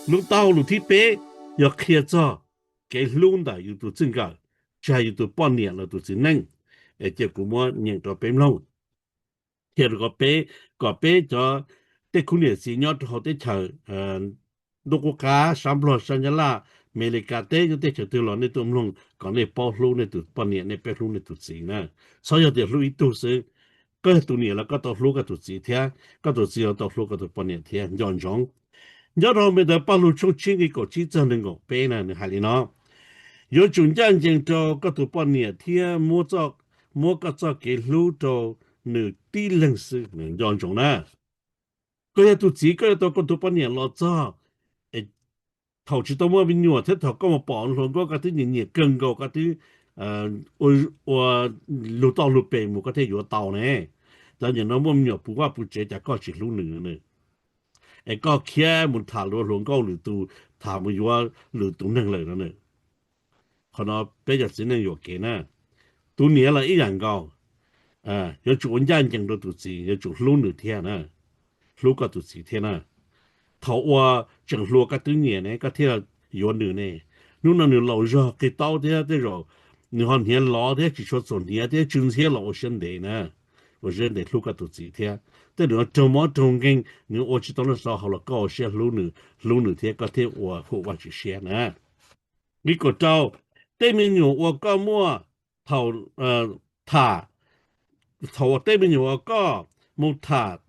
Lub tau lus thib peb yog qhia txog kev hlub ntawm yus tus txij nkawm, tsis hais yus tus poj niam los tus txiv neej. Es cia kuv muab nyeem rau peb mloog, qhia rau peb, kom peb cov tej khub niam txiv nyob rau hauv teb chaws ntuj qub qab, sab Nplog, sab Nyab Laj, Amelikas teb, nyob teb chaws twg los nej tuaj mloog kom nej paub hlub nej tus poj niam, nej paub hlub nej tus txiv na. Txhob yog tias hlub ib tug xwb, koj yog tus niam los koj tau hlub koj tus txiv thiab, koj tus txiv los tau hlub koj tus poj niam thiab. Nco ntsoov, nyob rau ntawm Paj Lug tshooj tsib nqe kaum tsib txog nees nkaum peb na, nws hais li no: Yuav tsum ncaj ncees rau koj tus poj niam thiab muab koj txoj kev hlub rau nws tib leeg xwb. Nco ntsoov na, koj yog tus txiv koj yuav tau koj tus poj niam los txog, thaum tsis tau muaj me nyuam thiab thaum koj mus pom hluas nkauj koj twb nyiam nyiam kawg nkaus, koj twb ua lug toj lug pes mus koj thiaj yuav tau ne. Cov niam no muaj me nyuam puv vaj puv tsev cas koj tsis hlub nws, es koj khiav mus tham luag hluas nkauj lwm tus, tham mus yuav lwm tus neeg lawm no. Qhov no peb cov txiv neej yuam kev na. Tus niam los ib yam nkaus, yuav tsum ua ncaj ncees rau tus txiv, yuav tsum hlub nws thiab na, hlub koj tus txiv thiab na. Thaum uas tseem hluas koj twb nyiam ne koj thiaj yuav nws ne. Hnub no nws laus zog qis taub thiab tej zaum nws ho hniav lov thiab tsis tshua txuam hniav thiab tsw ntxhiab los ua siab ntev na, ua siab ntev hlub koj tus txiv thiab. Tej zaum raug mob raug nkeeg nws ua tsis tau noj tsis tau haus los koj ua siab hlub nws, hlub nws thiab koj thiaj ua huam Vajtswv siab na. Nqe kaum rau, tej me nyuam uas koj muaj thaum, tham, thaum uas tej me nyuam uas koj mus tham,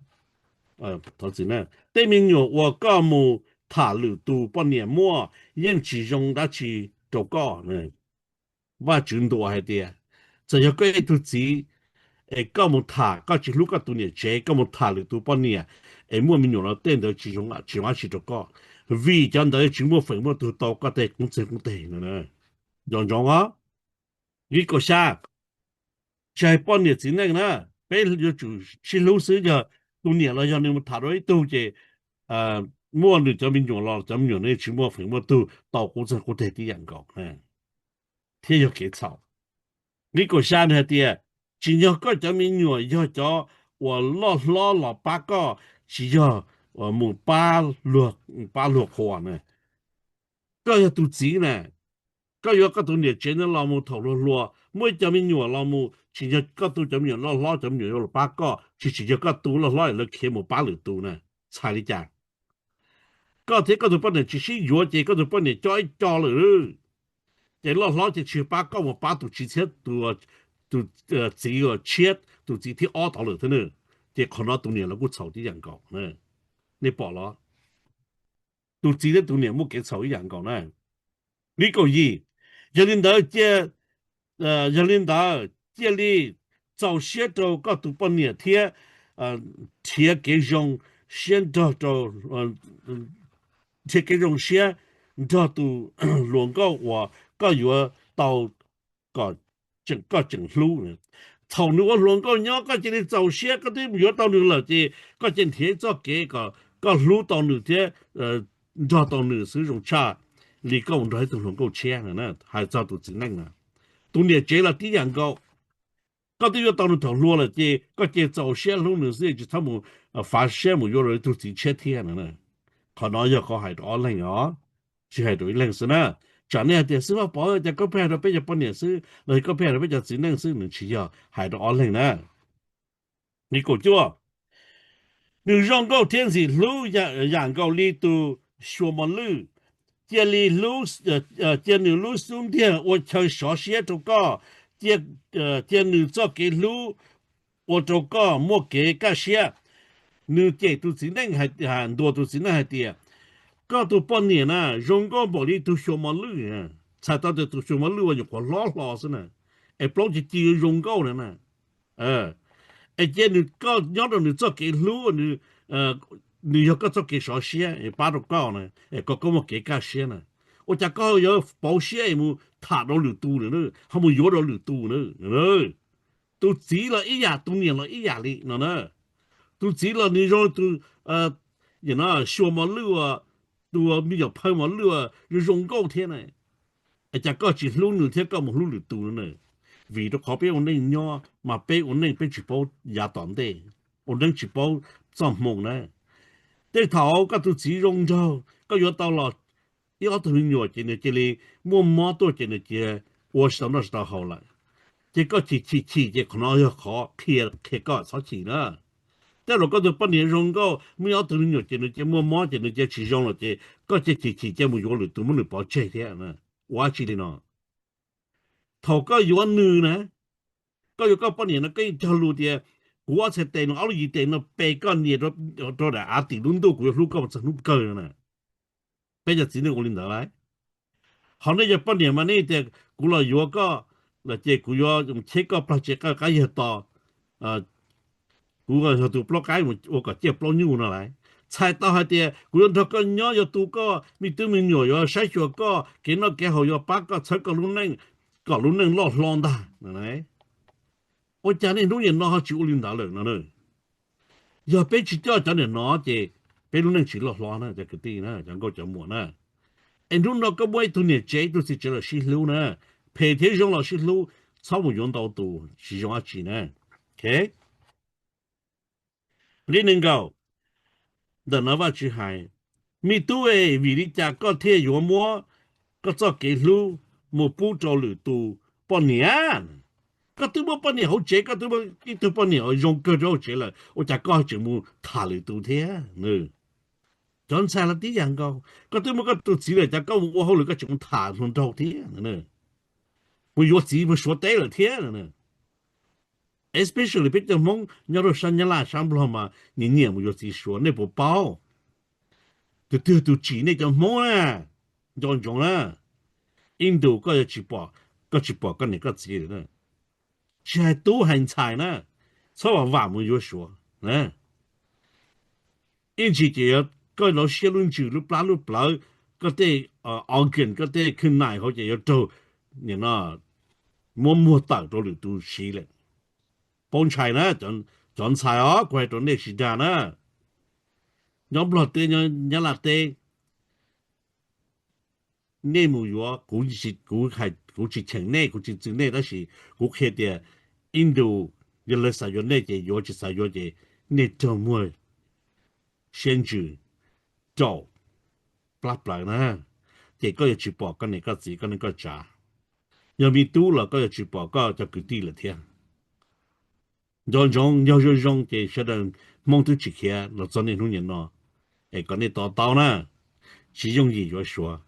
tej me nyuam uas koj mus tham lwm tus poj niam muaj yeej tsis zoo dab tsi rau koj. Vajtswv ntuas hais tias, txawm yog koj ib tug txiv es koj mus tham, koj tsis hlub koj tus niam tsev, koj mus tham lwm tus poj niam es muaj me nyuam los tej ntawd tsis zoo, tsis zoo dab tsi rau koj, vim cov ntawd tsis muaj feem muaj tug tau koj tej qub txeeg qub teg no. Nco ntsoov os. Nqe kaum xya, tsis hais poj niam txiv neej na, peb yuav tsum sib hlub xwb, yog tus niam los yog nws mus tham dua ib tug ces muaj nws cov me nyuam los cov me nyuam no tsis muaj feem muaj tug tau qub txeeg qub teg tib yam nkaus thiab yog kev txhaum. Nqe kaum xya nws hais tias, tsim nyog koj cov me nyuam yog cov uas loj hlob los pab koj, tsis yog mus pab luag, pab luag qhua na. Koj yog tus txiv na, koj yuav koj tus niam tsev no los mus thaum hluas hluas, muaj ib co me nyuam los mus, tsis yog koj tu cov me nyuam loj hlob, cov me nyuam yuav los pab koj, tsis tsis yog koj tu loj hlob lawv khiav mus pab lwm tus na. Txhais li cas? Koj thiab koj tus poj niam tsis sib yuav ces koj tus poj niam cob ib co lawm, ces loj hlob ces tsis pab koj, mus pab tus txiv thiab, tus txiv tshiab, tus txiv thib ob tod lawm thiab na. Ces qhov no tus niam los kuj txhaum tib yam nkaus. Nej pom los? Tus txiv thiab tus niam muaj kev txhaum ib yam nkaus na. Nqe kaum yim, yog li ntawd cia, yog li ntawd cia li txaus siab rau koj tus poj niam thiab nrhiav kev zoo siab nrog rau, nrhiav kev zoo siab nrog tus hluas nkauj uas koj yuav tau kom koj tseem hlub. Thaum nws ua hluas nkauj nyob koj cia li txaus siab, koj twb yuav tau nws lawm ces koj cia li nrhiav txoj kev kom koj hlub tau nws thiab nrog tau nws xwb zoo tshaj li koj mus nrog ib tug hluas nkauj tshiab na. Hais txog tus txiv neej na, tus niam tsev los tib yam nkaus. Koj twb yuav tau nws thaum hluas lawm ces koj cia li txaus siab hlub nws xwb, tsis txhob mus fav siab mus yuav rau ib tug txiv tshiab thiab na. Qhov no yog qhov hais rau ob leeg os, tsis hais rau ib leeg xwb na. Tsam nej hais tias, xib hwb Pov, cas koj pheej hais rau peb cov poj niam xwb los yog koj pheej hais rau peb cov txiv neej xwb? Nws tsis yog, hais rau ob leeg na. Nqe kaum cuaj, nws zoo nkauj thiab ntxim hlub yam nkaus li tus xyuas mos lwj. Cia li, cia nws lub xub ntiag ua chaw sov siab rau koj, cia nws txoj kev hlub ua rau koj muaj kev kaj siab. Nws cem tus txiv neej, ntuas tus txiv neej hais tias, koj tus poj niam na zoo nkauj npaum li tus xyuas mos lwj. Txhais tau tias tus xyuas mos lwj uas nyuam qhuav hlob hlo xwb na, es plaub ci ci zoo nkauj na na. Es cia nws, koj nyob rau nws txoj kev hlub, nws yog koj txoj kev sov siab pab rau koj na, es kom koj muaj kev kaj siab na. Ua cas koj yuav pauv siab es mus tham rau lwm tus na, ho mus yuav rau lwm tus na? Tus txiv los ib yam, tus niam los ib yam li no na. Tus txiv los nws zoo tus xyuas mos lwj, tus me nyuam phawj mos lwj zoo zoo nkauj thiab na. Es cas koj tsis hlub nws thiab koj mus hlub lwm tus no na? Vim rau qhov peb ua neej nyob mas peb ua neej peb tsis paub yav tom ntej, ua neej tsis paub txoj hmoo na. Tej thaum koj tus txiv zoo nraug, koj yuav tau los ib ob tug me nyuam ces nws cia li muaj mob tuaj ces nws cia ua tsis tau noj tsis tau haus lawm. Ces koj chim chim chim ces qhov no yog qhov qhia qhia koj txhob chim na. Tej zaum koj tus poj niam zoo nkauj muaj ib ob tug me nyuam ces nws cia muaj mob ces nws cia tsis zoo lawm ces koj cia chim chim cia mus yuav lwm tus muab nws pov tseg thiab. Ua dab tsi li no? Thaum koj yuav nws na, koj yuav koj poj niam no koj yeej cog lus tias kuv ob txhais tes no ob lub yim tes no pe koj nias rau daim av tim lub ntuj, kuv yuav hlub koj mus txog hnub kawg no na. Peb cov txiv neej ua li ntawd lauj. Ho nej cov poj niam mas nej tias kuv los yuav koj lawm ces kuv yuav cheb koj plag tsev qawj qab yawg to, kuv yog tus plaub qaib mus ua kom ciaj plaub nyuj no lauj. Txhais tau hais tias kuv yuav nrog koj nyob, yuav tu koj me tub me nyuam, yuav saib xyuas koj kev noj kev haus, yuav pab koj txhawb koj lub neej kom lub neej loj hlob ntag. Ua cas niaj hnub nim no ho tsis ua li ntawd lawm no? Yog peb tsis coj cov niam no ces peb lub neej tsis loj hlob na cov kwv tij na, cov nkauj cov muam na. Es hnub no koj muaj ib tug niam tsev ib tug txiv tsev los sib hlub na, phem thiab zoo los sib hlub, txhob mus yuav ntau tus tsis zoo dab tsi na. Ok. Nqe nees nkaum, ntawm no Vajtswv hais, me tub es, vim li cas koj thiaj yuav muab koj txoj kev hlub mus pub rau lwm tus poj niam? Koj twb muaj poj niam hauv tsev, koj twb muaj ib tug poj niam uas zoo kawg rau hauv tsev lawm, ua cas koj tseem mus tham lwm tus thiab? Cov ntxhais los tib yam nkaus, koj twb muaj koj tus txiv lawm, cas koj mus ua hauj lwm koj tseem mus tham hluas nraug thiab? Mus yuav txiv mus Suav teb lawm thiab. Especially peb cov Hmoob nyob rau sab Nyab Laj sab Nplog mas nyiam nyiam mus yuav txiv Suav, nej puas paub? Tus twg tus tsim nej cov Hmoob na, nco ntsoov na. Ib ntus koj yuav tsis pom, koj tsis pom koj niam koj txiv lawm na. Tsis hais tub hais ntxhais na, txhob vam vam mus yuav Suav na. Ib ntsis ces koj lub siab lub ntsws lub plab lub plawv, koj tej organ koj tej khwj nais hauv ces yuav raug nim no muab muag tawm rau lwm tus siv lawm. Paub ntshai na, cov ntxhais os, kuv hais rau nej sawv daws na, nyob Nplog teb nyob Nyab Laj teb, nej mus yuav, kuv tsis cheem nej, kuv tsis txwv nej, tab sis kuv qhia tias ib ntus yog lawv xav yuav nej ces yuav, tsis xav yuav ces nej raug muag siab ntsws raum plab plawv na, ces koj yuav tsis pom koj niam koj txiv koj neej koj tsav. Yog me tub los koj yuav tsis pom koj cov kwv tij lawm thiab. Nco ntsoov, yog zoo zoo ces sawv daws Hmoob twb tsis khiav los txog niaj hnub nim no, es kom nej to taub na, tsis yooj yim yuav Suav.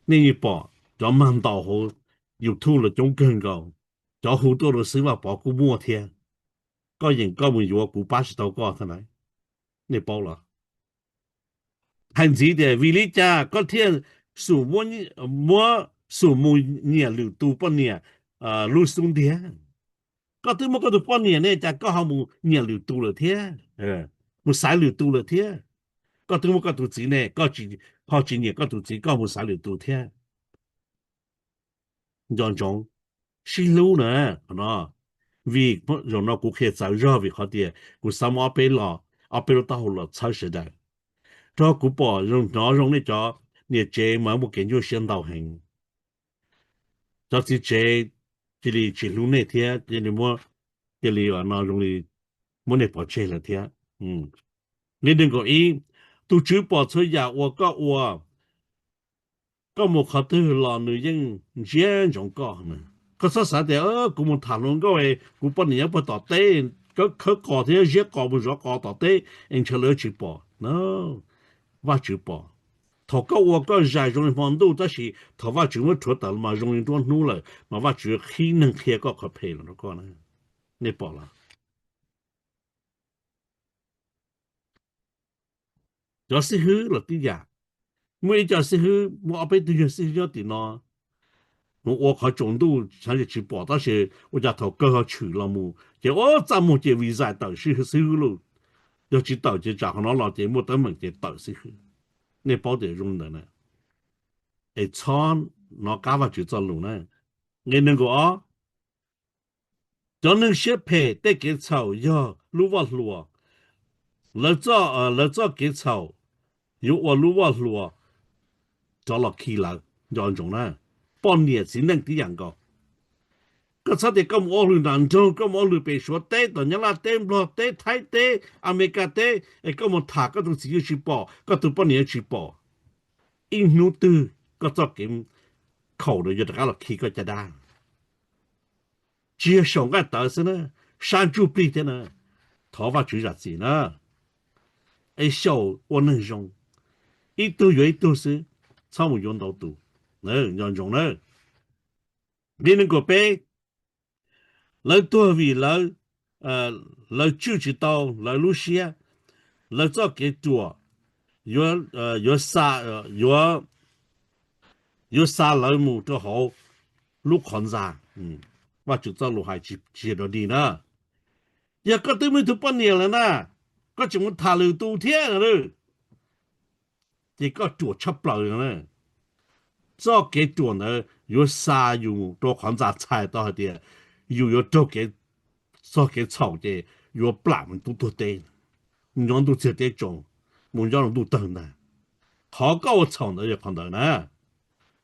Nej yeej pom cov mag ntaus hauv YouTube los coob kawg nkaus, cov hu tuaj rau xib Vaj Pov kuj muaj thiab. Koj yeem koj mus yuav kuv pab tsis tau koj thiab na, nej paub los? Hais ntxiv tias vim li cas koj thiaj xum muab, xum mus nyiam lwm tus poj niam lub xub ntiag? Koj twb muaj koj tus poj niam ne, cas koj ho mus nyiam lwm tus lawm thiab, mus xaiv lwm tus lawm thiab? Koj twb muaj koj tus txiv ne, koj ho tsis nyiam koj tus txiv, koj mus xaiv lwm tus thiab? Nco ntsoov, sib hlub na, qhov no. Vim zaum no kuv qhia txawv zog vim qhov tias kuv xav muab ob peb lo, ob peb lub taub hau los txhawb sawv daws. Rau kuv pom zoo hnov zoo nej cov niam tsev mas muaj kev nyuaj siab ntau heev. Cov txiv tsev cia li tsis hlub nej thiab, cia li muab, cia li no zoo li muab nej pov tseg lawm thiab. Nqe nees nkaum ib, tus Tswv pom txhua yam uas koj ua, koj mus qhov twg los nws yeej ntsia ntsoov koj. Koj txhob xav tias kuv mus tham hluas nkauj, kuv poj niam nyob puag tom teb, khawb qos thiab ziab qos mus zov qos tom teb es ntshe lawv tsis pom. Vajtswv pom. Thaum koj ua koj zais zoo li hmo ntuj, tab sis thaum Vajtswv muab rhuav tawm mas zoo li nruab hnub lawm, mas Vajtswv qhib neeg qhia koj qhov phem los rau koj na. Nej pom los? Cov xib hwb los tib yam. Muaj ib co xib hwb, muaj ob peb tug yog xib hwb nyob tim no, mus ua qhov tsaus ntuj sawv daws tsis pom, tab sis ua cas thaum kawg ho tshwm los mus ces ua txaj muag ces vim zais tawm xib hwb lawm. Yog tsis tawm ces tsam qhov no los ces muaj teeb meem ces tawm xib hwb. Nej paub tias zoo li ntawd na, es txhob nov qab Vajtswv txoj lus na. Nqe nees nkaum ob, cov neeg siab phem tej kev txhaum yog lub voj hlua. Lawv txoj, lawv txoj kev txhaum yuav ua lub voj hlua rov los khi lawv. Nco ntsoov na, poj niam txiv neej tib yam nkaus. Koj txhob tias koj mus ua hauj lwm nram nroog, koj mus ua hauj lwm pem Suav teb, tom Nyab Laj teb, Nplog teb, Thaib teb, Amelikas teb, es koj mus tham koj tus txiv yuav tsis pom, koj tus poj niam yuav tsis pom. Ib hnub twg koj txoj kev khaum no yuav rov qab los khi koj caj dab. Tsis yog xyaum nqaij tawv xwb na, sab ntsuj plig thiab na. Thov Vajtswv zam txim na. Es xyaum ua neeg zoo, ib tug yuav ib tug xwb, txhob mus yuav ntau tus. Nco ntsoov na. Nqe nees nkaum peb, lawv tuag vim lawv, lawv tswj tsis tau lawv lub siab, lawv txoj kev ruam yuav, yuav xa, yuav, yuav xa lawv mus rau hauv lub qhov ntxa. Vajtswv txoj lus hais tsis yog dog dig na. Yog koj twb muaj tus poj niam lawm na, koj tseem mus tham lwm tus thiab na, ces koj ruam tshaj plaws na. Txoj kev ruam ntawd yuav xa yus mus rau qhov ntxa txhais tau hais tias yus yuav raug kev, txog kev txhaum ces yuav plam mus tub tuag teb, mus nyob ntuj txiag teb tsaus, mus nyob rau ntuj tawg ntag. Qhov koj ua txhaum ntawd yog qhov ntawd na.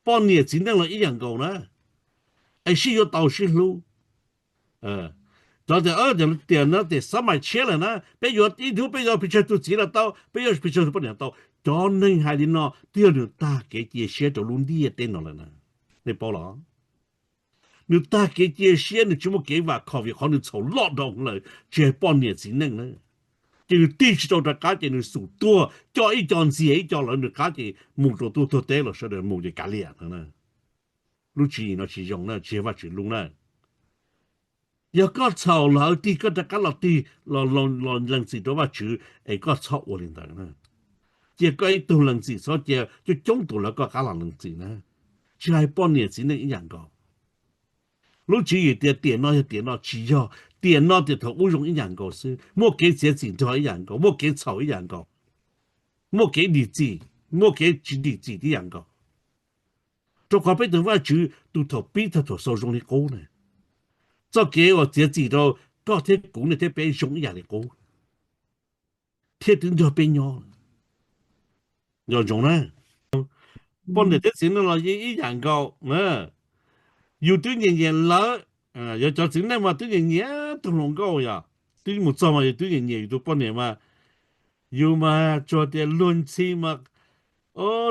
Poj niam txiv neej los ib yam nkaus na, es sib yuav tau sib hlub. Cov tias, tias no tias xab mais tshiab lawm na, peb yuav ib hnub peb yuav pes tsawg tus txiv los tau, peb yuav pes tsawg tus poj niam tau. Cov neeg hais li no twb yog nws tag kev cia siab rau lub ntiaj teb no lawm na. Nej paub los? Nws tag kev cia siab, nws tsis muaj kev vam khom vim qhov nws txhaum loj dhau lawm, tsis hais poj niam txiv neej na. Ces nws tig tsis tau rov qab ces nws xum tuag, coj ib co ntxias ib co lawv nws qab ces mus rau tub tuag teb los sawv daws mus ces kav liam no. Lub tswv yim no tsis zoo na, tsis yog Vajtswv lub na. Yog koj txhaum lawm tig koj rov qab los tig, los lees txim rau Vajtswv es koj txhob ua li ntawd na. Cia koj ib tug lees txim, txhob cia coob coob tus lawv koj qab los lees txim na. Tsis hais poj niam txiv neej ib yam nkaus. Lub tswv yim tias tiam no yog tiam no tsis yog, tiam no tiam thaum ub zoo ib yam nkaus xwb, muaj kev txiav txim nrog ib yam nkaus, muaj kev txhaum ib yam nkaus, muaj kev dim txim, muaj kev tsis dim txim ib yam nkaus. Rau qhov peb tus Vajtswv tus thaum pib txog thaum xaus zoo li qub na. Txoj kev uas txiav txim rau koj thiab kuv, nej thiab peb zoo ib yam li qub, thiab twb nrog peb nyob. Nco ntsoov na, poj niam thiab txiv neej los yeej ib yam nkaus na. Yus twb nyiam nyiam lawv, yog cov txiv neej mas twb nyiam nyiam tus hluas nkauj yom, twb mus txog mas yus twb nyiam nyiam yus tus poj niam mas, yus mas tsuas tias luag ntxhi mas,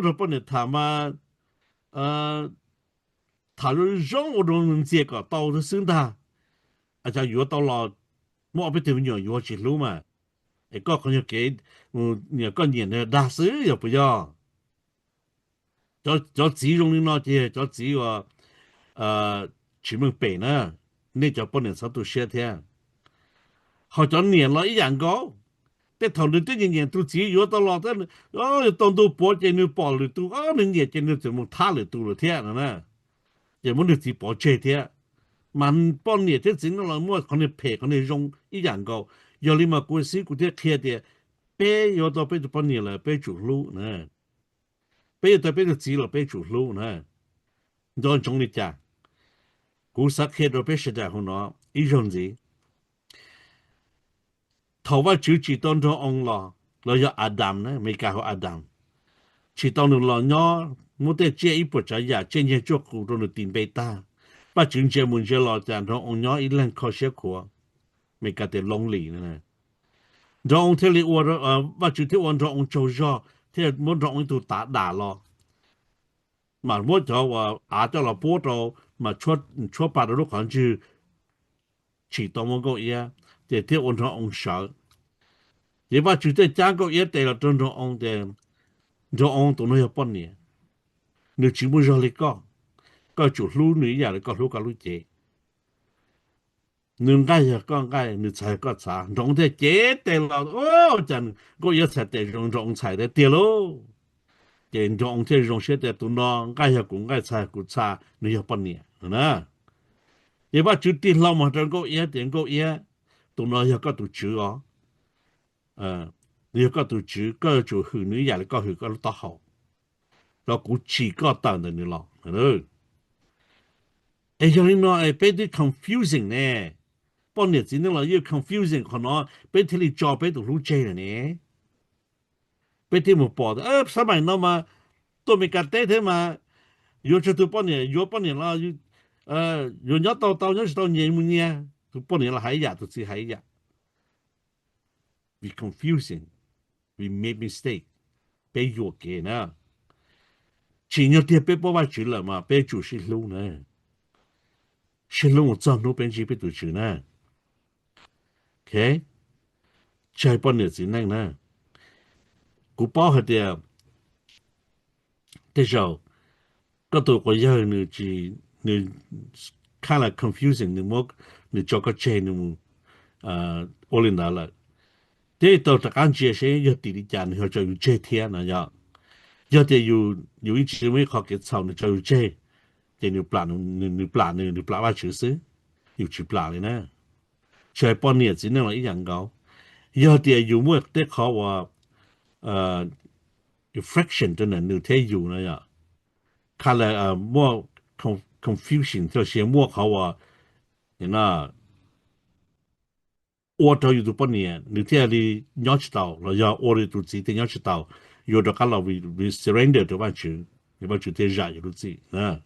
rau poj niam tham mas, tham zoo zoo ua rau ntxias kom tau xwb ntag. Cas yuav tau los muaj ob peb tug me nyuam yuav tsis hlub mas, es koj qhov nyuag kev, koj nyiam nws dag xwb yog puas yog? Cov txiv zoo li no ces yog cov txiv uas tsis meej pem na, nej cov poj niam txhob tu siab thiab. Ho cov niam los ib yam nkaus, tej thaum nws twb nyiam nyiam tus txiv yuav tau los, tau ntu puav ces nws pom lwm tus, nws nyiam ces nws txawm mus thab lwm tus lawm thiab no na, ces muab nws txiv pov tseg thiab. Mas poj niam thiab txiv neej los muaj qhov niag phem qhov niag zoo ib yam nkaus. Yog li mas kuv xib kuv thiaj qhia tias peb yuav tau peb tus poj niam lawm peb tsum hlub na, peb yuav tau peb tus txiv los peb tsum hlub na. Nco ntsoov li cas? Kuv xav qhia rau peb sawv daws hauv no ib zaug ntxiv. Thaum Vajtswv tsim tau nraug oo los, los yog Adam na, Meskas hu Adam, tsim tau nws los nyob, muab tej tsiaj ib puas tsav yam tsiaj nyiag tsuaj qus rau nws tis npe tag, Vajtswv ntsia mus ntsia los cas nraug oo nyob ib leeg kho siab khuav, Meskas tias lonely. Nraug oo thiaj li ua, Vajtswv thiaj ua nraug oo tsaug zog thiaj muab nraug oo ib tug tav dam los, mas muab cov uas av coj los puab rau, mas tshuab pa rau lub qhov ntswg, tsim tau muaj nkauj iab, ces thiaj ua nraug oo sawv. Ces Vajtswv thiaj cab nkauj iab tes los rau nraug oo tias, nraug oo, tus no yog poj niam, nws tsis muaj zog li koj, koj tsum hlub nws ib yam li koj hlub koj lub cev. Nws nqaij yog koj nqaij, nws txha yog koj txha. Nraug oo thiaj cev tes los, cas nkauj iab txhais tes zoo nraug oo txhais tiag tiag lauj. Ces nraug oo thiaj zoo siab tias tus no nqaij yog kuv nqaij, txha yog kuv txha, nws yog poj niam na. Ces Vajtswv tig hlo mus rau nkauj iab tias nkauj iab, tus no yog koj tus tswv os. Nws yog koj tus tswv, koj yuav tsum hwm nws ib yam li koj hwm koj lub taub hau, rau kuv tsim koj tawm ntawm nws los. Es yog li no es peb twb confusing ne, poj niam txiv neej los yeej confusing qhov no, peb thiaj li tso peb tus hlub tseg lawm ne. Peb thiaj mus pom tias xab maim no mas tuaj Meskas teb thiab mas yuav tsawg tus poj niam, yuav poj niam los Yuav nyob tau tau, nyob tsis tau nyias mus nyias. Tus poj niam los hais ib yam, tus txiv hais ib yam. We confusing, we make mistake, peb yuam kev na. Tsim nyog tiag peb paub Vajtswv lawm mas peb tsum sib hlub na, sib hlub mus txog hnub peb ntsib peb tus Tswv na. Tsis hais poj niam txiv neej na, kuv paub hais tias tej zaum koj tus quas yawg nws tsis, nws kind of confusing, nws muab, nws tso koj tseg, nws mus ua li ntawd lawm. Thiab tau rov qab ntsia seb yog tim li cas nws ho tso yus tseg thiab no yom. Yog tias yus yeej tsis muaj ib qho kev txhaum nws tso yus tseg, ces nws plam, nws plam nws, nws plam Vajtswv xwb, yus tsis plam li na. Tsis hais poj niam txiv neej los ib yam nkaus. Yog tias yus muaj tej qhov uas friction rau ntawm nws thiab yus no yom, kind of muaj confusion thiab los sis muaj qhov uas ua rau yus tus poj niam nws thiaj li nyob tsis tau los yog ua rau yus tus txiv thiaj nyob tsis tau, yuav rov qab los surrender rau Vajtswv, Vajtswv thiaj zam yus lub txim na.